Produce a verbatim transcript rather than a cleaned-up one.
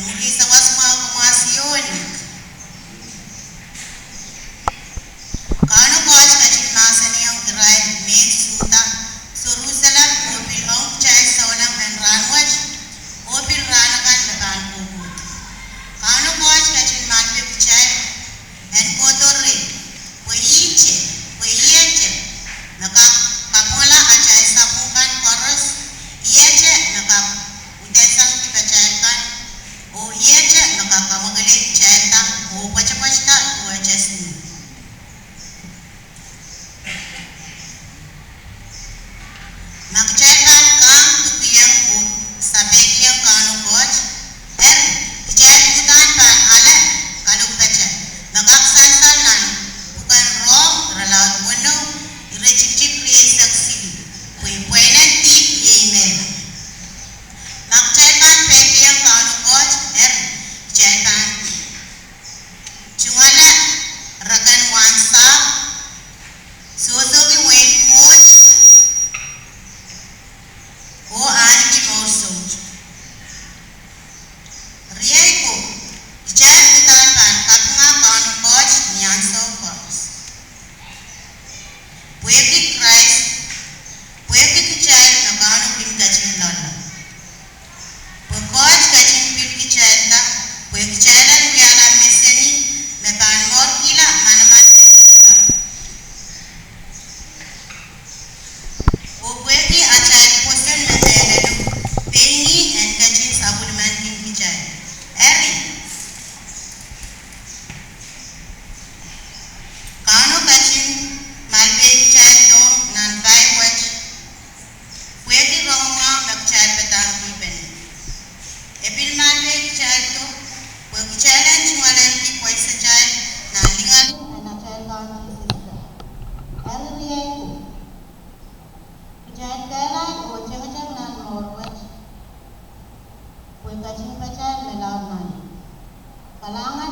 Eri sawas mwahu kumwail soangen. Kauno Koht ketin mahsanihong irail mehn Suhda, Serusalem, oh pil ong kitail souleng en rahnwet, oh pil rahn akan me pahn kohkohdo. Kauno Koht ketin malipehki kitail en kohdo reh, pwe ihte, pwe ihte me kak kapwungala atail sapwung kan koaros, ihte me kak udensang kipatail kan, oh ihte me kak kamwakelei kitailda oh pwetepwetda duwehte sihn. Ma kitail pahn kahng, dukiong oh sapeikiong Kauno Koht, eri kitail uhdahn pahn ale kalohkpatail me kak sansal nan pwuken Rom, irelaud weneu, iretikitik rieisek siluh, pwe pweinen dihp iei mehla. Ma kitail pahn peikiong Kauno Koht, eri kitail pahn tungoale reken wahnsahpw, sohsohki wehin Koht, oh ahneki mour soutuk. Riei ko, kitail uhdahn pahn kapinga Kauno Koht ni ansou koaros. Pwehki Krais, pwehki kitail me Kauno kin ketin loalloal. Pwe Koht ketin pil kitailda, pwe kitail en wiahla mehseni me pahn mourkihla manaman. Oh pwehki atail pwoson me mehlelo, pein ih en ketin sapwellimaniki kitail. Eri, Kauno ketin malipeikitaildohng nan pai wet, pwehki rongamwahu me kitail padahngkihpene. E pil malipeikitaildo, pwe kitail en tungoaleniki pweisatail nan lingan en atail Kaun Sises Krais. Eri riei ko, kitail kehlail oh tengeteng nan mour wet, pwe ketin patail me laud nan. Kalahngan